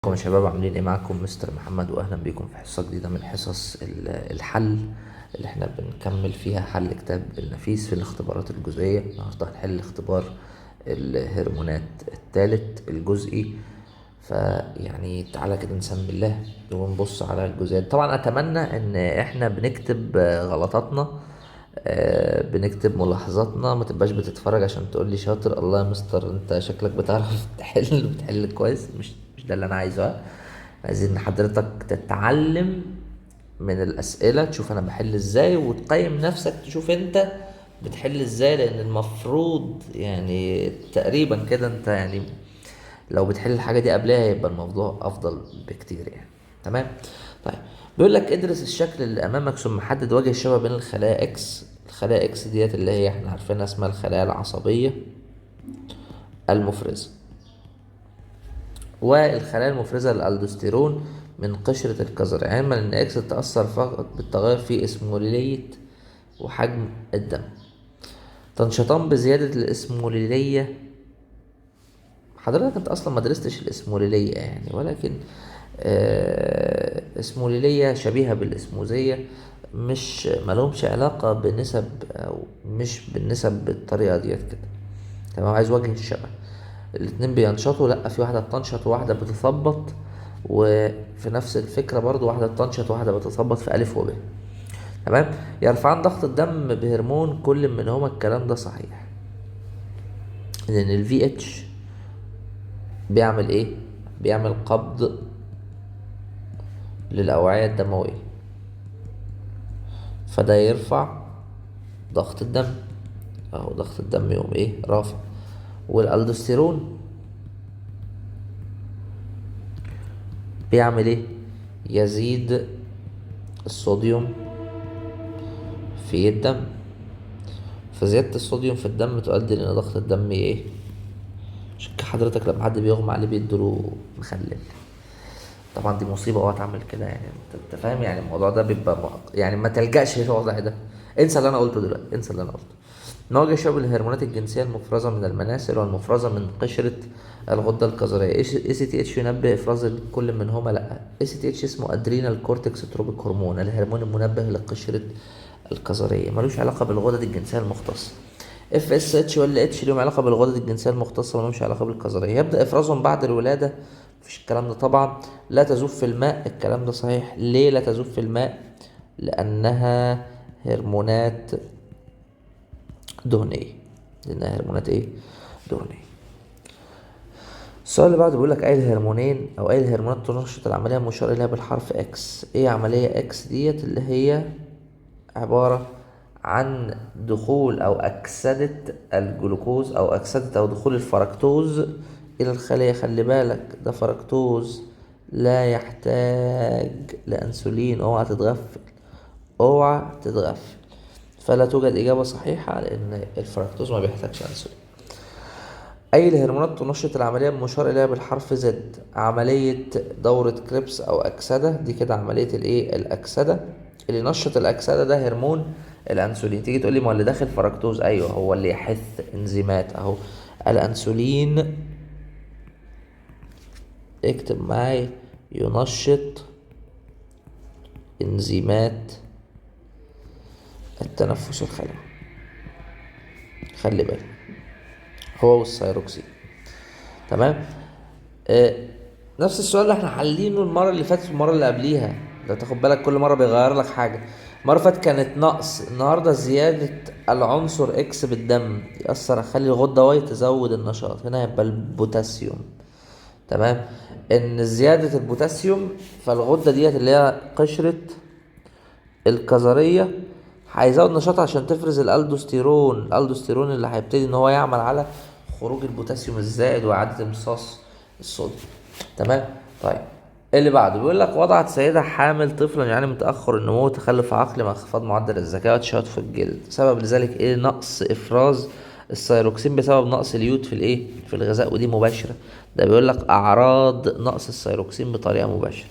ازيكم يا شباب؟ عاملين ايه؟ معاكم مستر محمد، واهلا بيكم في حصة جديدة من حصص الحل اللي احنا بنكمل فيها حل كتاب النفيس في الاختبارات الجزئية. النهارده هنحل اختبار الهرمونات الثالث الجزئي. فيعني تعالى كده نسمي الله ونبص على الجزئيات. طبعا اتمنى ان احنا بنكتب غلطاتنا، بنكتب ملاحظاتنا، ما تبقاش بتتفرج عشان تقول لي شاطر الله يا مستر انت شكلك بتعرف تحل وبتحل كويس. مش ده اللي انا عايزه. عايزين حضرتك تتعلم من الاسئله، تشوف انا بحل ازاي وتقيم نفسك، تشوف انت بتحل ازاي، لان المفروض يعني تقريبا كده انت يعني لو بتحل الحاجة دي قبلها يبقى الموضوع افضل بكتير يعني. تمام؟ طيب بيقول لك ادرس الشكل اللي امامك ثم حدد وجه الشبه بين الخلايا X. الخلايا X ديت اللي هي احنا عارفينها اسمها الخلايا العصبية المفرزه، والخلايا المفرزه للالدوستيرون من قشرة الكظر، علما ان X تتاثر فقط بالتغير في اسموليليه وحجم الدم. تنشطان بزيادة الاسموليليه. حضرتك انت اصلا ما درستش الاسموليليه يعني، ولكن اسموليليه شبيهه بالاسموزيه، مش مالهمش علاقة بنسب او مش بالنسب بالطريقة ديت كده. تمام؟ عايز وجه الشبه، الاتنين بينشطوا، لا في واحدة بتنشط وواحدة بتثبط، وفي نفس الفكرة برضو واحدة بتنشط وواحدة بتثبط في الف وب. تمام؟ يرفعان ضغط الدم بهرمون كل منهما. الكلام ده صحيح، لان ال VH بيعمل ايه؟ بيعمل قبض للأوعية الدموية، فده يرفع ضغط الدم، اهو ضغط الدم يقوم ايه؟ رافع. والالدوستيرون بيعمل ايه؟ يزيد الصوديوم في الدم، فزيادة الصوديوم في الدم تؤدي لان ضغط الدم ايه؟ عشان كده حضرتك لما حد بيغمى عليه بيدوله مخلل. طبعا دي مصيبة، اوعى تعمل كده يعني، انت فاهم يعني الموضوع ده بيبقى يعني ما تلجأش للوضع ده. انسى اللي انا قلته دلوقتي، انسى اللي انا قلته. نواجه شبه الهرمونات الجنسية المفرزة من المناسل والمفرزة من قشرة الغدة الكظرية. ACTH ينبه افراز كل منهما؟ لا، ACTH اسمه adrenal cortex tropic hormone، الهرمون المنبه لقشرة الكظرية، ملوش علاقة بالغدد الجنسية المختصة. FSH ولا LH ليهم علاقة بالغدد الجنسية المختصة، ملهمش علاقة بالكظرية. يبدأ افرازهم بعد الولادة، مفيش الكلام ده طبعا. لا تذوب في الماء، الكلام ده صحيح. ليه لا تذوب في الماء؟ لأنها هرمونات دهنية، لأنها هرمونات إيه؟ دهنية. السؤال اللي بعده بيقول لك أي الهرمونين أو أي الهرمونات تنشط العملية المشار إليها بالحرف X. إيه عملية X ديت؟ اللي هي عبارة عن دخول أو أكسدة الجلوكوز أو أكسدة أو دخول الفركتوز إلى الخلية. خلي بالك ده فركتوز لا يحتاج لأنسولين، اوعى تتغفل، اوعى تتغفل. فلا توجد إجابة صحيحة لأن الفركتوز ما بيحتاجش أنسولين. أي الهرمونات تنشط العملية المشار إليها بالحرف Z؟ عملية دورة كريبس أو أكسدة، دي كده عملية الإيه؟ الأكسدة. اللي ينشط الأكسدة ده هرمون الأنسولين. تيجي تقولي ما هو اللي داخل فركتوز، أيوه هو اللي يحث إنزيمات أهو الأنسولين. اكتب معايا ينشط إنزيمات التنفس الخلوي، خلي بالك هو والثيروكسين. تمام؟ نفس السؤال اللي احنا حلينه المرة اللي فاتت والمرة اللي قبليها، لو تاخد بالك كل مرة بيغير لك حاجة. المرة اللي فاتت كانت نقص، النهاردة زيادة العنصر X بالدم يأثر، خلي الغدة Y تزود النشاط، هنا هيبقى البوتاسيوم. تمام؟ ان زيادة البوتاسيوم فالغدة ديت اللي هي قشرة الكظرية هيزود نشاطها عشان تفرز الالدوستيرون، الالدوستيرون اللي هيبتدي ان هو يعمل على خروج البوتاسيوم الزائد واعادة امتصاص الصوديوم. تمام؟ طيب اللي بعده بيقول لك وضعت سيدة حامل طفلا يعاني من تأخر النمو وتخلف عقلي مع انخفاض معدل الذكاء وتشوهات في الجلد، سبب لذلك ايه؟ نقص افراز الثيروكسين بسبب نقص اليود في الايه؟ في الغذاء. ودي مباشرة، ده بيقول لك اعراض نقص الثيروكسين بطريقة مباشرة.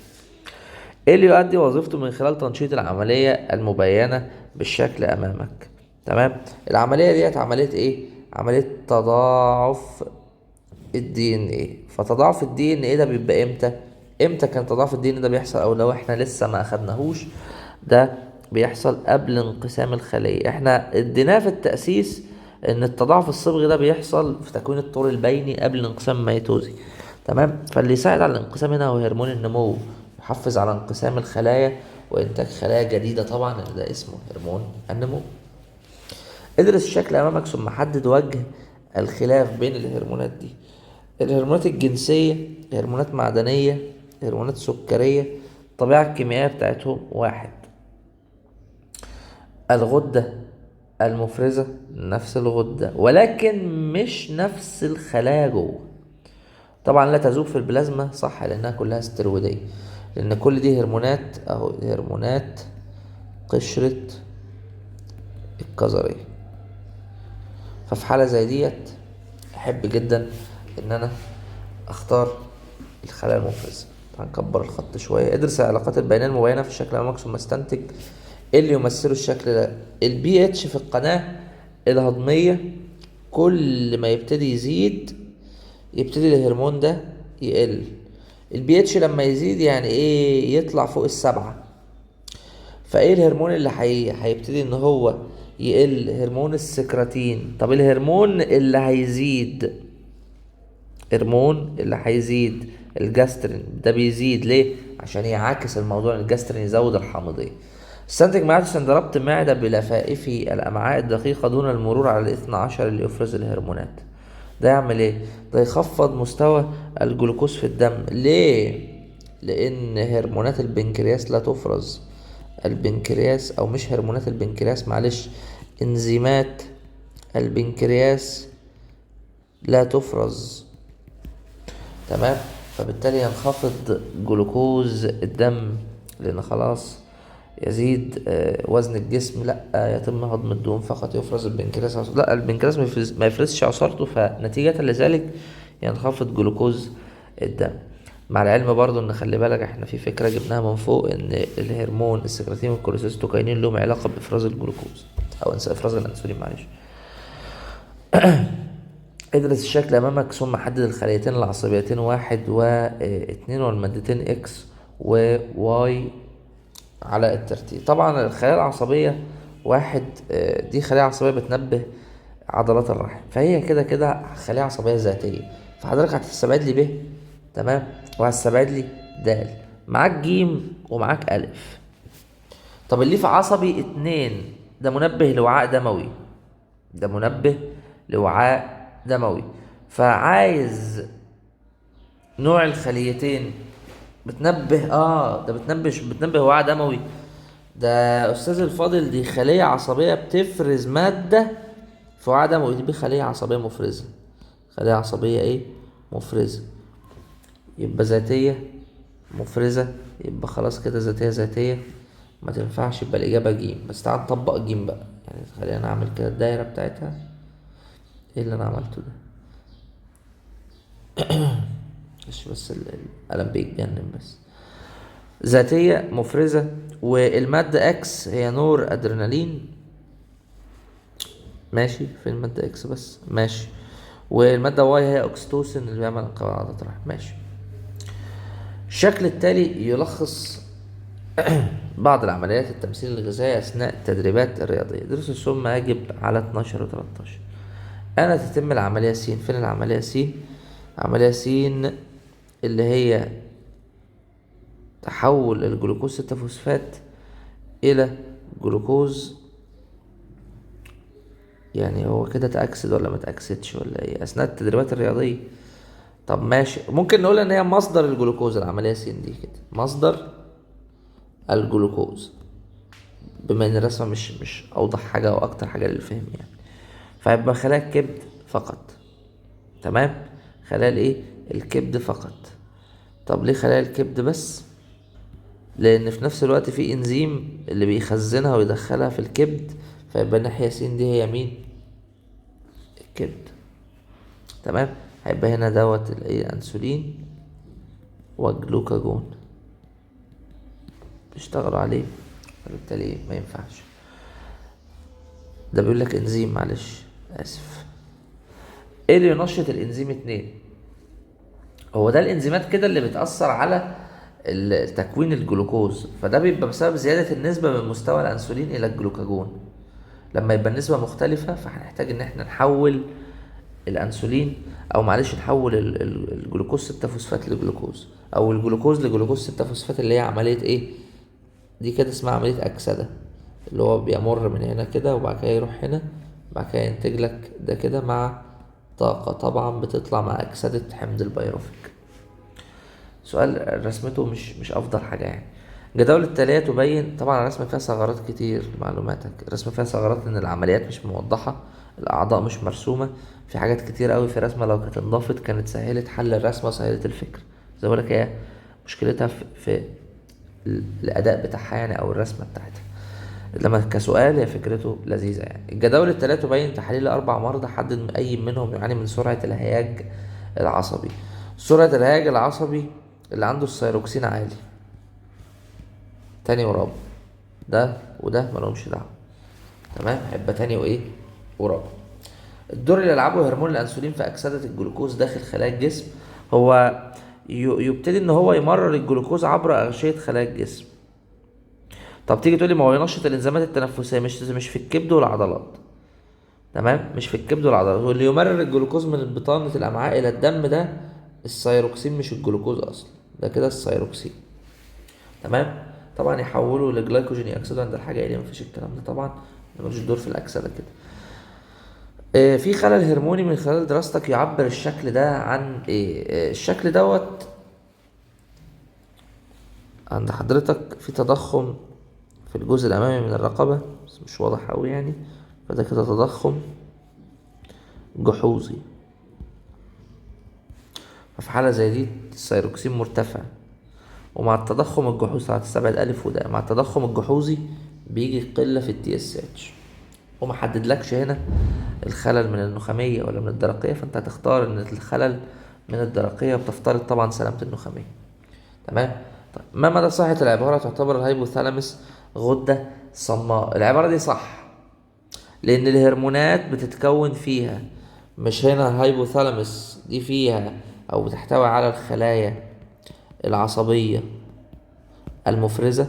ايه اللي يؤدي وظيفته من خلال تنشيط العملية المبينة بالشكل امامك؟ تمام؟ العملية ديت عملية ايه؟ عملية تضاعف ال DNA. فتضاعف ال DNA ده بيبقى امتى؟ امتى كان تضاعف ال DNA ده بيحصل؟ او لو احنا لسه ما اخدناهوش، ده بيحصل قبل انقسام الخلية. احنا اديناه في التأسيس ان التضاعف الصبغي ده بيحصل في تكوين الطور البيني قبل الانقسام الميتوزي، تمام. فاللي يساعد على الانقسام هنا هو هرمون النمو، يحفز على انقسام الخلايا وانتاج خلايا جديدة، طبعا لان ده اسمه هرمون النمو. ادرس الشكل امامك ثم حدد وجه الخلاف بين الهرمونات دي. الهرمونات الجنسية، هرمونات معدنية، هرمونات سكرية، الطبيعة الكيميائية بتاعتهم واحد. الغدة المفرزة نفس الغدة ولكن مش نفس الخلايا جوه. طبعا لا تذوب في البلازما، صح، لانها كلها ستيرويدية، لان كل دي هرمونات اهو، هرمونات قشرة الكظرية. ففي حالة زي ديت احب جدا ان انا اختار الخلايا المفرزة. هنكبر الخط شوية. ادرس العلاقات البينية المبينة في الشكل امامك ثم استنتج ايه اللي يمثله الشكل ده. البي اتش في القناة الهضمية كل ما يبتدي يزيد يبتدي الهرمون ده يقل. البي اتش لما يزيد يعني ايه؟ يطلع فوق 7. فايه الهرمون اللي هيبتدي ان هو يقل؟ هرمون السكرتين. طب الهرمون اللي هيزيد، هرمون اللي هيزيد الجاسترين، ده بيزيد ليه؟ عشان يعاكس الموضوع، الجاسترين يزود الحامضية. استنتج ما يحدث عند ربط معدة بلفائف الأمعاء الدقيقة دون المرور على 12 اللي يفرز الهرمونات. ده يعمل ايه؟ ده يخفض مستوى الجلوكوز في الدم. ليه؟ لأن هرمونات البنكرياس لا تفرز. البنكرياس، أو مش هرمونات البنكرياس معلش، انزيمات البنكرياس لا تفرز، تمام. فبالتالي ينخفض جلوكوز الدم لأن خلاص يزيد وزن الجسم، لا يتم هضم الدهون فقط، يفرز البنكرياس لا البنكرياس ما يفرزش عصارته، فنتيجة لذلك ينخفض جلوكوز الدم. مع العلم برضو ان خلي بالك احنا في فكرة جبناها من فوق ان الهرمون السكرتين والكوليسيستوكاينين لهم علاقة بإفراز الجلوكوز او افراز الانسولين معلش. ادرس الشكل امامك ثم حدد الخليتين العصبيتين 1 و2 والمادتين X و Y على الترتيب. طبعا الخلايا العصبية 1 دي خلايا عصبية بتنبه عضلات الرحم، فهي كده كده خلايا عصبية ذاتية، فحضرتك هتستبعد لي ب، تمام، وهتستبعد لي د، معاك ج ومعاك أ. طب الليف عصبي 2 ده منبه لوعاء دموي، ده منبه لوعاء دموي، فعايز نوع الخليتين بتنبه، ده بتنبه وعاء دموي. ده استاذ الفاضل دي خلية عصبية بتفرز مادة في وعاء دموي، دي خلية عصبية مفرزة، خلية عصبية ايه؟ مفرزة، يبقى ذاتية مفرزة، يبقى خلاص كده ذاتية ذاتية ما تنفعش، يبقى الإجابة ج. بس تعال نطبق ج بقى، يعني خلينا نعمل كده الدايرة بتاعتها. ايه اللي انا عملته ده؟ مش بس القلم بيتجنن. بس ذاتية مفرزة، والمادة X هي نور ادرينالين، ماشي، في المادة X بس، ماشي، والمادة Y هي اوكسيتوسين اللي بيعمل انقباض عضلات الرحم، ماشي. الشكل التالي يلخص بعض العمليات التمثيل الغذائي أثناء التدريبات الرياضية. درس ثم أجب على 12 و 13. أنا تتم العملية س، فين العملية س؟ عملية س اللي هي تحول الجلوكوز 6 فوسفات إلى جلوكوز، يعني هو كده تأكسد ولا ما تأكسدش ولا إيه أثناء التدريبات الرياضية؟ طب ماشي، ممكن نقول إن هي مصدر الجلوكوز، العملية س دي كده مصدر الجلوكوز، بما إن الرسمة مش أوضح حاجة أو أكتر حاجة للفهم يعني، فيبقى خلايا الكبد فقط، تمام، خلايا الإيه؟ الكبد فقط. طب ليه خلايا الكبد بس؟ لأن في نفس الوقت في إنزيم اللي بيخزنها ويدخلها في الكبد، فيبقى الناحية س دي هي مين؟ الكبد، تمام. هيبقى هنا دوت الإيه؟ الأنسولين والجلوكاجون بيشتغلوا عليه، فبالتالي ما ينفعش. ده بيقول لك انزيم، معلش اسف. ايه اللي ينشط الانزيم 2؟ هو ده الانزيمات كده اللي بتأثر على تكوين الجلوكوز، فده بيبقى بسبب زيادة النسبة من مستوى الأنسولين إلى الجلوكاجون. لما يبقى النسبة مختلفة فهنحتاج إن احنا نحول الأنسولين، أو معلش نحول الجلوكوز 6 فوسفات لجلوكوز، أو الجلوكوز لجلوكوز 6 فوسفات، اللي هي عملية إيه؟ دي كده اسمها عملية أكسدة، اللي هو بيمر من هنا كده وبعد كده يروح هنا، بعد كده ينتج لك ده كده مع طاقة طبعا بتطلع مع أكسدة حمض البيروفيك. سؤال رسمته مش أفضل حاجة يعني. جداول التالية تبين، طبعا الرسمة فيها ثغرات كتير لمعلوماتك، الرسمة فيها ثغرات إن العمليات مش موضحة، الأعضاء مش مرسومة، في حاجات كتير قوي في رسمة لو كانت انضافت كانت سهلت حل الرسمة وسهلت الفكرة. زي ما بقولك هي مشكلتها في الأداء بتاعها يعني، أو الرسمة بتاعتها. لما كسؤال هي فكرته لذيذة يعني. الجداول التالية تبين تحاليل 4 مرضى، حدد أي منهم يعاني من سرعة الهياج العصبي. سرعة الهياج العصبي اللي عنده الثيروكسين عالي، تاني ورابع، ده وده مالهمش دعوة، تمام، هيبقى تاني وإيه ورابع. الدور اللي يلعبه هرمون الأنسولين في أكسدة الجلوكوز داخل خلايا الجسم هو يبتدي إن هو يمرر الجلوكوز عبر أغشية خلايا الجسم. طب تيجي تقولي ما هو ينشط الإنزيمات التنفسية، مش في الكبد والعضلات، تمام، مش في الكبد والعضلات. واللي يمرر الجلوكوز من بطانة الأمعاء إلى الدم ده الثيروكسين، مش الجلوكوز أصلا، ده كده الثيروكسين، تمام. طبعا يحوله لجلايكوجين يأكسده عند الحاجة إليه، مفيش الكلام ده طبعا، ملوش دور في الأكسدة كده. في خلل هرموني من خلال دراستك يعبر الشكل ده عن إيه؟ الشكل دوت عند حضرتك في تضخم في الجزء الأمامي من الرقبة، بس مش واضح أوي يعني، فده كده تضخم جحوظي. ففي حالة زي دي الثيروكسين مرتفع، ومع التضخم الجحوظي هتستبعد ألف وده، مع التضخم الجحوظي بيجي قلة في التي اس اتش، وما حددلكش هنا الخلل من النخامية ولا من الدرقية، فأنت هتختار إن الخلل من الدرقية، وبتفترض طبعا سلامة النخامية، تمام. طيب ما مدى صحة العبارة تعتبر الهايبوثالاموس غدة صماء؟ العبارة دي صح، لأن الهرمونات بتتكون فيها، مش هنا الهايبوثالاموس دي فيها أو بتحتوي على الخلايا العصبية المفرزة،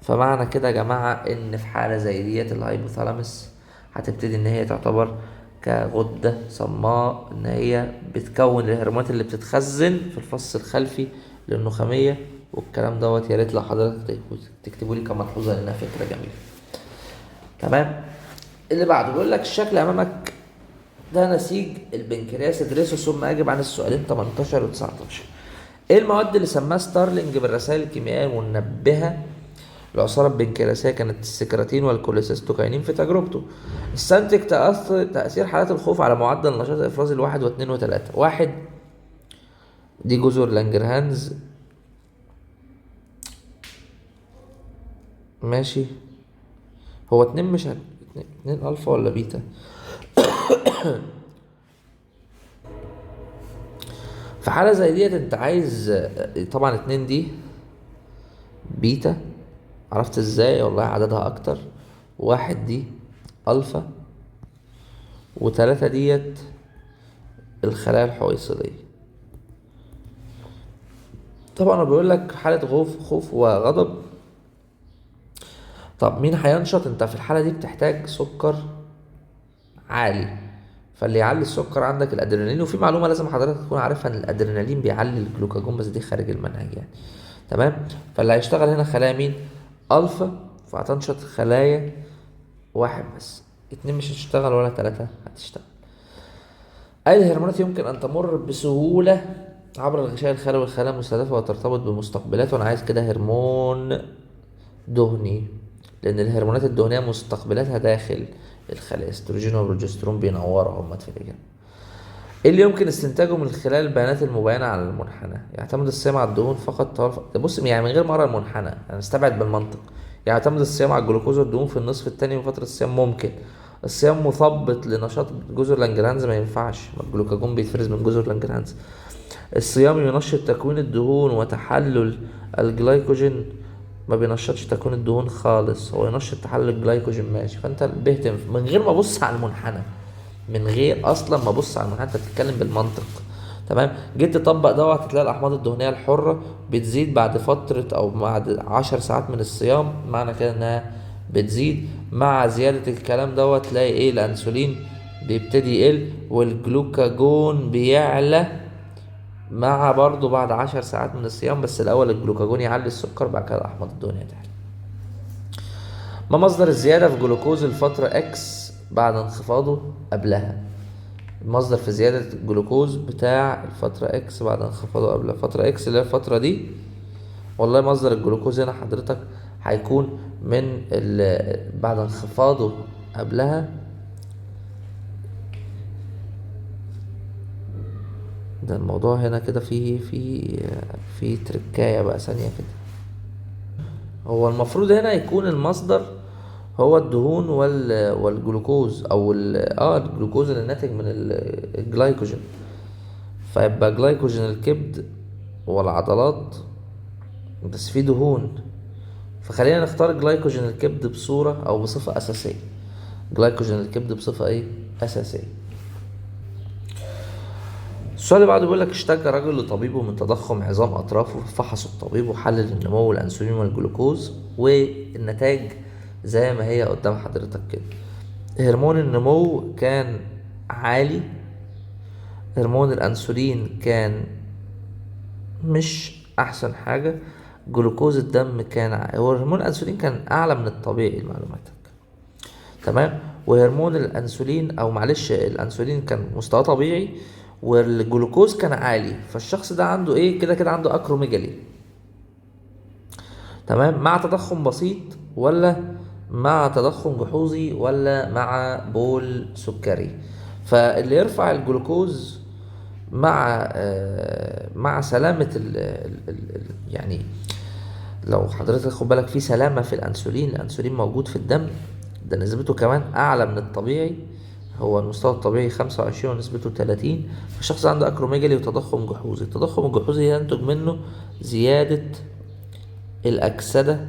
فمعنى كده يا جماعة إن في حالة زي ديت الهايبوثالاموس هتبتدي إن هي تعتبر كغدة صماء، إن هي بتكون الهرمونات اللي بتتخزن في الفص الخلفي للنخامية والكلام دوت. يا ريت لو حضرتك تكتبوا لي كملحوظة لأنها فكرة جميلة، تمام. اللي بعده بيقول لك الشكل أمامك ده نسيج البنكرياس، ادرسه ثم أجب عن السؤالين 18 و 19. إيه المواد اللي سماها ستارلينج بالرسائل الكيميائية المنبهة العصارة البنكرياسية؟ كانت السكراتين والكوليسيستوكاينين في تجربته. استنتج تأثير حالات الخوف على معدل نشاط الإفراز الواحد واثنين وثلاثة. واحد دي جزر لانجرهانز، ماشي، هو اتنين مش اتنين ألفا ولا بيتا؟ في حالة زي ديت انت عايز طبعا 2 دي بيتا، عرفت ازاي؟ والله عددها اكتر، 1 دي الفا، و3 ديت الخلايا الحويصلية. طبعا هو بيقول لك حالة خوف وغضب. طب مين هينشط؟ انت في الحالة دي بتحتاج سكر عالي، فاللي يعلي السكر عندك الادرينالين. وفي معلومة لازم حضرتك تكون عارفها ان الادرينالين بيعلي الجلوكاجون، بس دي خارج المنهج يعني، تمام. فاللي هيشتغل هنا خلايا مين؟ الفا، فهتنشط خلايا 1 بس، 2 مش هتشتغل ولا 3 هتشتغل. أي الهرمونات يمكن أن تمر بسهولة عبر الغشاء الخلوي والخلايا المستهدفة وترتبط بمستقبلاته؟ أنا عايز كده هرمون دهني، لأن الهرمونات الدهنية مستقبلاتها داخل الخلايا، استروجين وبروجسترون بينوروا هما في الإجابة. إيه اللي يمكن استنتاجه من خلال البيانات المبينة على المنحنى؟ يعتمد الصيام على الدهون فقط طوال بص يعني من غير ما أقرأ المنحنى، أنا مستبعد بالمنطق. يعتمد الصيام على الجلوكوز والدهون في النصف الثاني من فترة الصيام، ممكن. الصيام مثبط لنشاط جزر لانجرهانز، ما ينفعش، ما الجلوكاجون بيتفرز من جزر لانجرهانز. الصيام ينشط تكوين الدهون وتحلل الجلايكوجين، ما بينشطش تكوين الدهون خالص، هو ينشط تحلل الجلايكوجين ماشي. فانت بهتم من غير ما ابص على المنحنى، من غير اصلا ما ابص على المنحنى، انت بتتكلم بالمنطق. تمام. جيت تطبق دوت هتلاقي الاحماض الدهنية الحرة بتزيد بعد فترة او بعد 10 ساعات من الصيام، معنى كده انها بتزيد. مع زيادة الكلام دوت تلاقي ايه؟ الانسولين بيبتدي يقل والجلوكاجون بيعلى مع برضو بعد 10 ساعات من الصيام، بس الاول الجلوكاجون يعلي السكر، بعد كده الاحماض الدهنية تعلى. ما مصدر الزيادة في جلوكوز الفترة X بعد انخفاضه قبلها؟ المصدر في زيادة الجلوكوز بتاع الفترة X بعد انخفاضه قبلها، فترة X اللي هي الفترة دي، والله مصدر الجلوكوز هنا حضرتك هيكون من بعد انخفاضه قبلها. ده الموضوع هنا كده في تركاية بقى ثانية كده. هو المفروض هنا يكون المصدر هو الدهون والجلوكوز او الجلوكوز اللي ناتج من الجلايكوجين، فيبقى جلايكوجين الكبد والعضلات بس فيه دهون، فخلينا نختار جلايكوجين الكبد بصورة او بصفة اساسية. جلايكوجين الكبد بصفة ايه؟ اساسية. السؤال اللي بعده بيقول لك اشتكى رجل لطبيبه من تضخم عظام اطرافه، فحصه الطبيب وحلل النمو والانسولين والجلوكوز، والنتائج زي ما هي قدام حضرتك كده. هرمون النمو كان عالي، هرمون الانسولين كان مش احسن حاجة، جلوكوز الدم كان هو هرمون الانسولين كان اعلى من الطبيعي لمعلوماتك، تمام. وهرمون الانسولين او معلش الانسولين كان مستواه طبيعي والجلوكوز كان عالي، فالشخص ده عنده ايه؟ كده كده عنده acromegaly، تمام، مع تضخم بسيط ولا مع تضخم جحوظي ولا مع بول سكري. فاللي يرفع الجلوكوز مع سلامة ال ال ال ال يعني لو حضرتك خد بالك في سلامة في الأنسولين، الأنسولين موجود في الدم، ده نسبته كمان أعلى من الطبيعي، هو المستوى الطبيعي 25 ونسبته 30. فالشخص عنده acromegaly وتضخم جحوظي، التضخم الجحوظي ينتج منه زيادة الأكسدة،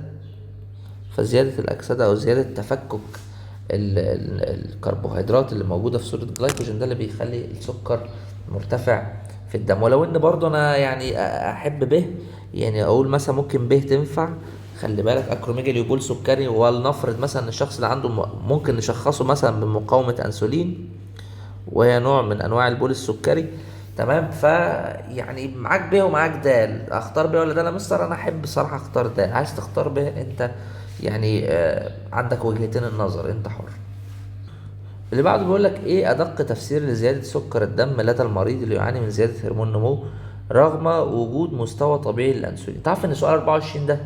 فزيادة الأكسدة أو زيادة تفكك الكربوهيدرات اللي موجودة في صورة جلايكوجين، ده اللي بيخلي السكر مرتفع في الدم. ولو إن برضه أنا أحب به، أقول مثلا ممكن به تنفع، خلي بالك acromegaly وبول سكري، ولنفرض مثلا الشخص اللي عنده ممكن نشخصه مثلا بمقاومة أنسولين، وهي نوع من أنواع البول السكري، تمام. معاك ب ومعاك د، اختار ب ولا د؟ لا مستر انا احب الصراحه اختار د. عايز تختار ب انت، عندك وجهتين النظر، انت حر. اللي بعده بيقول لك ايه ادق تفسير لزياده سكر الدم لدى المريض اللي يعاني من زياده هرمون نمو رغم وجود مستوى طبيعي للانسولين؟ تعرف ان سؤال 24 ده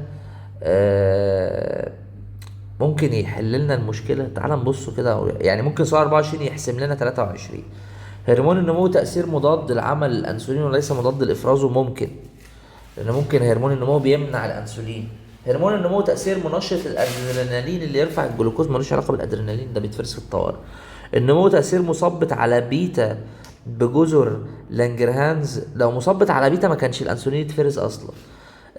ممكن يحل لنا المشكله. تعال نبص كده، ممكن سؤال 24 يحسم لنا 23. هرمون النمو تأثير مضاد لعمل الأنسولين وليس مضاد لإفرازه، ممكن، لأن ممكن هرمون النمو بيمنع الأنسولين. هرمون النمو تأثير منشط الأدرينالين اللي يرفع الجلوكوز، ملوش علاقة بالأدرينالين، ده بيتفرز في الطوارئ. النمو تأثير مثبط على بيتا بجزر لانجرهانز، لو مثبط على بيتا ما كانش الأنسولين يتفرز أصلا.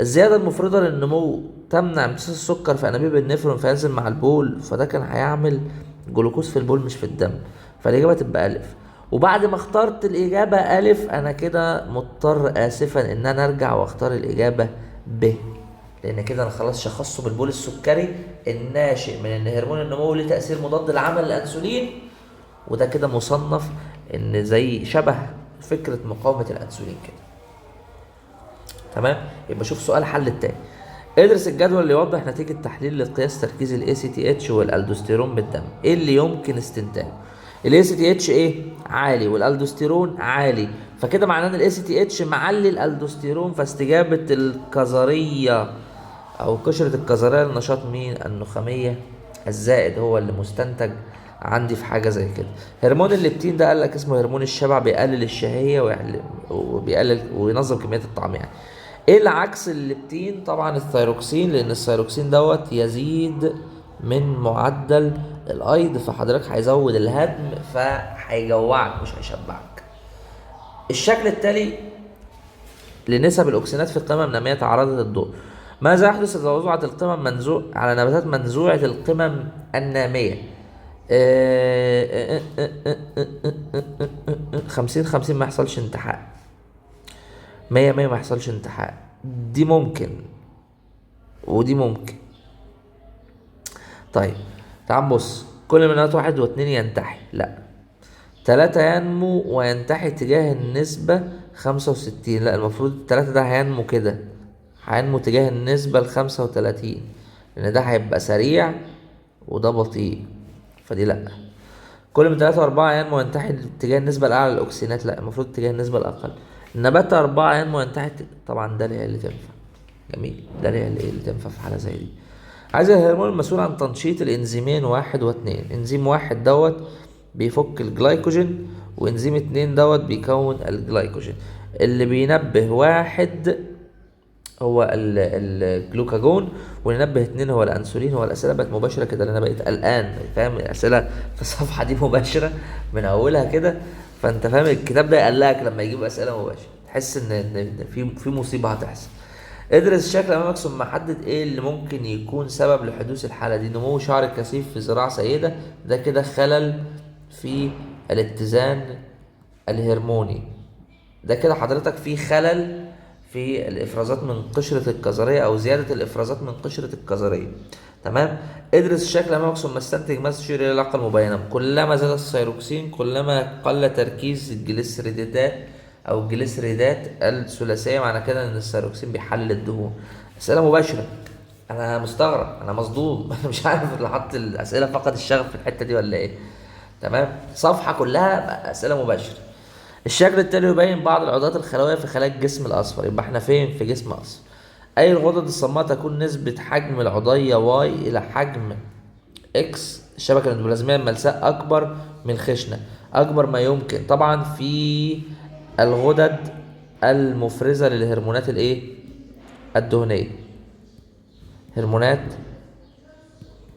الزيادة المفرطة للنمو تمنع امتصاص السكر في أنابيب النفرون فينزل مع البول، فده كان هيعمل جلوكوز في البول مش في الدم، فالإجابة تبقى ألف. وبعد ما اخترت الإجابة ألف أنا كده مضطر آسفا إن أنا أرجع وأختار الإجابة ب، لأن كده أنا خلاص شخصته بالبول السكري الناشئ من إن هرمون النمو ليه تأثير مضاد لعمل الأنسولين، وده كده مصنف إن زي شبه فكرة مقاومة الأنسولين كده، تمام. يبقى شوف سؤال حل التاني. ادرس الجدول اللي يوضح نتيجة تحليل لقياس تركيز ال ACTH والالدوستيرون بالدم. ايه اللي يمكن استنتاجه؟ ال ACTH ايه؟ عالي، والالدوستيرون عالي، فكده معناه ان ال ACTH معلي الالدوستيرون، فاستجابة الكظرية او قشرة الكظرية لنشاط مين؟ النخامية الزائد هو اللي مستنتج عندي في حاجة زي كده. هرمون الليبتين ده قال لك اسمه هرمون الشبع، بيقلل الشهية وبيقلل وينظم كمية الطعام. ايه اللي عكس الليبتين؟ طبعا الثيروكسين، لان الثيروكسين دوت يزيد من معدل الايض، فحضرتك هيزود الهدم فهيجوعك مش هيشبعك. الشكل التالي لنسب الاكسينات في القمم النامية تعرضت للضوء. ماذا يحدث اذا وضعت القمم منزوع على نباتات منزوعة القمم النامية؟ 50-50 ما يحصلش انتحاء. 100 100 ما يحصلش انتحاء. دي ممكن ودي ممكن. طيب تعال نبص، كل من نبات 1 و2 ينتحي، لا. 3 ينمو وينتحي تجاه النسبة 65، لا المفروض 3 ده هينمو كده، هينمو تجاه النسبة 35، لأن ده هيبقى سريع وده بطيء، فدي لا. كل من 3 و4 ينمو وينتحي تجاه النسبة الأعلى للأكسينات، لا المفروض تجاه النسبة الأقل. النبات 4 ينمو وينتحي طبعا ده اللي هي اللي تنفع. جميل، ده اللي هي اللي تنفع في حالة زي دي. عايز الهرمون المسؤول عن تنشيط الإنزيمين 1 و2. إنزيم 1 دوت بيفك الجلايكوجين، وإنزيم 2 دوت بيكون الجلايكوجين. اللي بينبه 1 هو الجلوكاجون، واللي ينبه 2 هو الأنسولين. هو الأسئلة بقت مباشرة كده، لأن أنا بقيت قلقان، فاهم؟ الأسئلة في الصفحة دي مباشرة من أولها كده، فأنت فاهم الكتاب ده يقلقك لما يجيب أسئلة مباشرة، تحس إن في مصيبة هتحصل. ادرس الشكل أمامك ثم حدد إيه اللي ممكن يكون سبب لحدوث الحالة دي. نمو شعر كثيف في زراعة سيدة، ده كده خلل في الاتزان الهرموني، ده كده حضرتك في خلل في الإفرازات من قشرة الكظرية أو زيادة الإفرازات من قشرة الكظرية. تمام. ادرس الشكل أمامك ثم استنتج ما تشير إلى العلاقة المبينة. كلما زاد الثيروكسين كلما قل تركيز الجليسريدات أو الجليسريدات الثلاثية، معنى كده إن الثيروكسين بيحلل الدهون. أسئلة مباشرة، أنا مستغرب، أنا مصدوم، أنا مش عارف اللي حط الأسئلة فقد الشغف في الحتة دي ولا إيه. تمام، صفحة كلها أسئلة مباشرة. الشكل التالي يبين بعض العضلات الخلوية في خلايا الجسم الأصفر. يبقى احنا فين؟ في جسم أصفر. أي الغدد الصماء تكون نسبة حجم العضية Y إلى حجم X الشبكة الاندوبلازمية الملساء أكبر من الخشنة، أكبر ما يمكن طبعا في الغدد المفرزة للهرمونات الإيه؟ الدهنية، هرمونات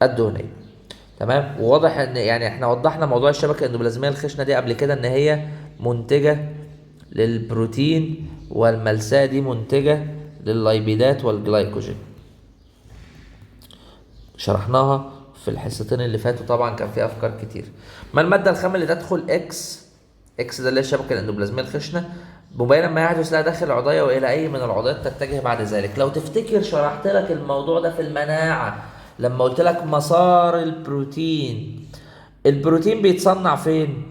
الدهنية. تمام. وواضح ان يعني احنا وضحنا موضوع الشبكة الاندوبلازمية الخشنة دي قبل كده، ان هي منتجة للبروتين، والملساء دي منتجة لللايبيدات والجلايكوجين. شرحناها في الحصتين اللي فاتوا، طبعا كان في افكار كتير. ما المادة الخام اللي تدخل X، X ده اللي هي الشبكة الاندوبلازمية الخشنة، مبينا ما يحدث لها داخل العضية والى اي من العضيات تتجه بعد ذلك. لو تفتكر شرحت لك الموضوع ده في المناعة لما قلت لك مسار البروتين. البروتين بيتصنع فين؟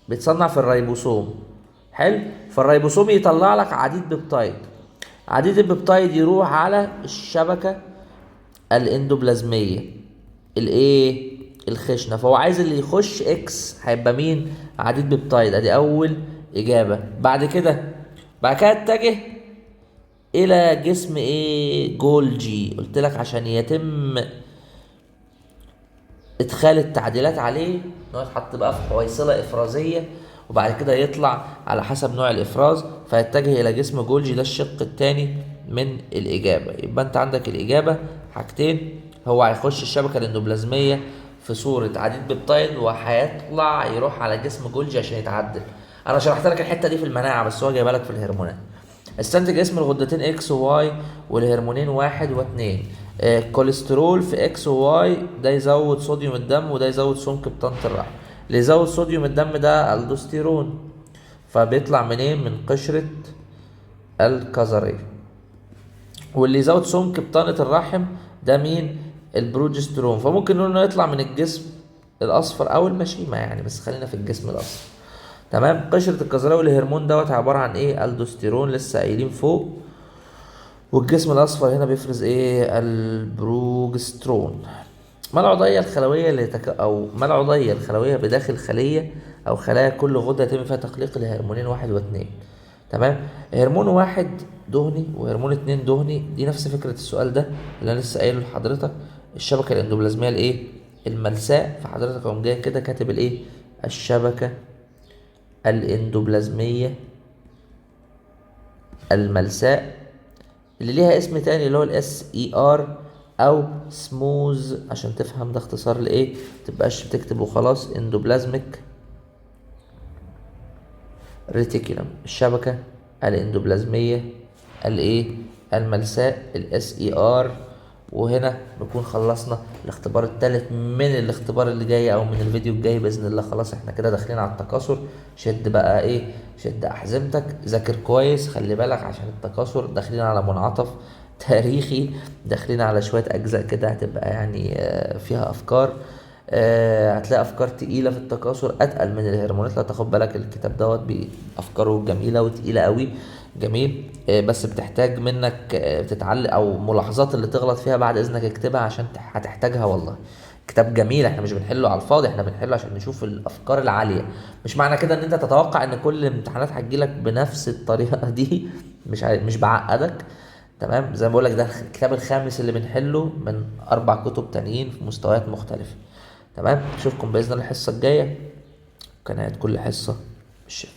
بيتصنع في الريبوسوم. حلو. فالريبوسوم يطلع لك عديد peptide، عديد ال peptide يروح على الشبكة الاندوبلازمية الايه؟ الخشنة. فهو عايز اللي يخش X هيبقى مين؟ عديد peptide. ادي اول اجابة. بعد كده اتجه الى جسم ايه؟ جولجي. قلت لك عشان يتم ادخال التعديلات عليه ان هو يتحط بقى في حويصله افرازيه، وبعد كده يطلع على حسب نوع الافراز، فيتجه الى جسم جولجي. ده الشق الثاني من الاجابة. يبقى انت عندك الاجابة حاجتين، هو هيخش الشبكة الاندوبلازميه في صوره عديد peptide، وهيطلع يروح على جسم جولجي عشان يتعدل. انا شرحت لك الحتة دي في المناعة، بس هو جايبها لك في الهرمونات. استنتج اسم الغدتين X و Y والهرمونين 1 و2. كوليسترول في X و Y ده يزود صوديوم الدم، وده يزود سمك بطانة الرحم. اللي يزود صوديوم الدم ده الدوستيرون، فبيطلع منين؟ من قشرة الكظرية. واللي يزود سمك بطانة الرحم ده مين؟ البروجسترون، فممكن نقول انه يطلع من الجسم الاصفر او المشيمة يعني، بس خلينا في الجسم الاصفر. تمام. قشرة الكظرية والهرمون دوت عبارة عن ايه؟ الدوستيرون، لسه قايلين فوق. والجسم الاصفر هنا بيفرز ايه؟ البروجسترون. ما العضية الخلوية اللي او ما العضية الخلوية بداخل خلية او خلايا كل غدة يتم فيها تخليق الهرمونين 1 و2؟ تمام. هرمون 1 دهني وهرمون 2 دهني، دي نفس فكرة السؤال ده اللي انا لسه قايله لحضرتك. الشبكة الاندوبلازمية الايه؟ الملساء. فحضرتك اقوم جاي كده كاتب الايه؟ الشبكة الاندوبلازمية الملساء، اللي ليها اسم تاني اللي هو ال SER او smooth، عشان تفهم ده اختصار لايه، متبقاش بتكتب وخلاص. endoplasmic reticulum، الشبكة الاندوبلازمية الايه؟ الملساء، ال SER. وهنا نكون خلصنا الاختبار الثالث من الاختبار اللي جاي او من الفيديو الجاي باذن الله. خلاص احنا كده داخلين على التكاثر. شد بقى ايه شد احزمتك، ذاكر كويس، خلي بالك عشان التكاثر داخلين على منعطف تاريخي، داخلين على شوية اجزاء كده هتبقى يعني فيها افكار، هتلاقي افكار تقيلة في التكاثر اتقل من الهرمونات. لو تاخد بالك الكتاب دوت بافكاره جميلة وتقيله قوي، جميل، بس بتحتاج منك بتتعلق او ملاحظات اللي تغلط فيها بعد اذنك اكتبها عشان هتحتاجها والله. كتاب جميل، احنا مش بنحله على الفاضي، احنا بنحله عشان نشوف الافكار العالية. مش معنى كده ان انت تتوقع ان كل الامتحانات هتجيلك بنفس الطريقة دي، مش بعقدك، تمام. زي ما بقولك ده الكتاب الخامس اللي بنحله من 4 كتب تانيين في مستويات مختلفة، تمام. اشوفكم باذن الله الحصة الجاية، قناة كل حصة بالشفا.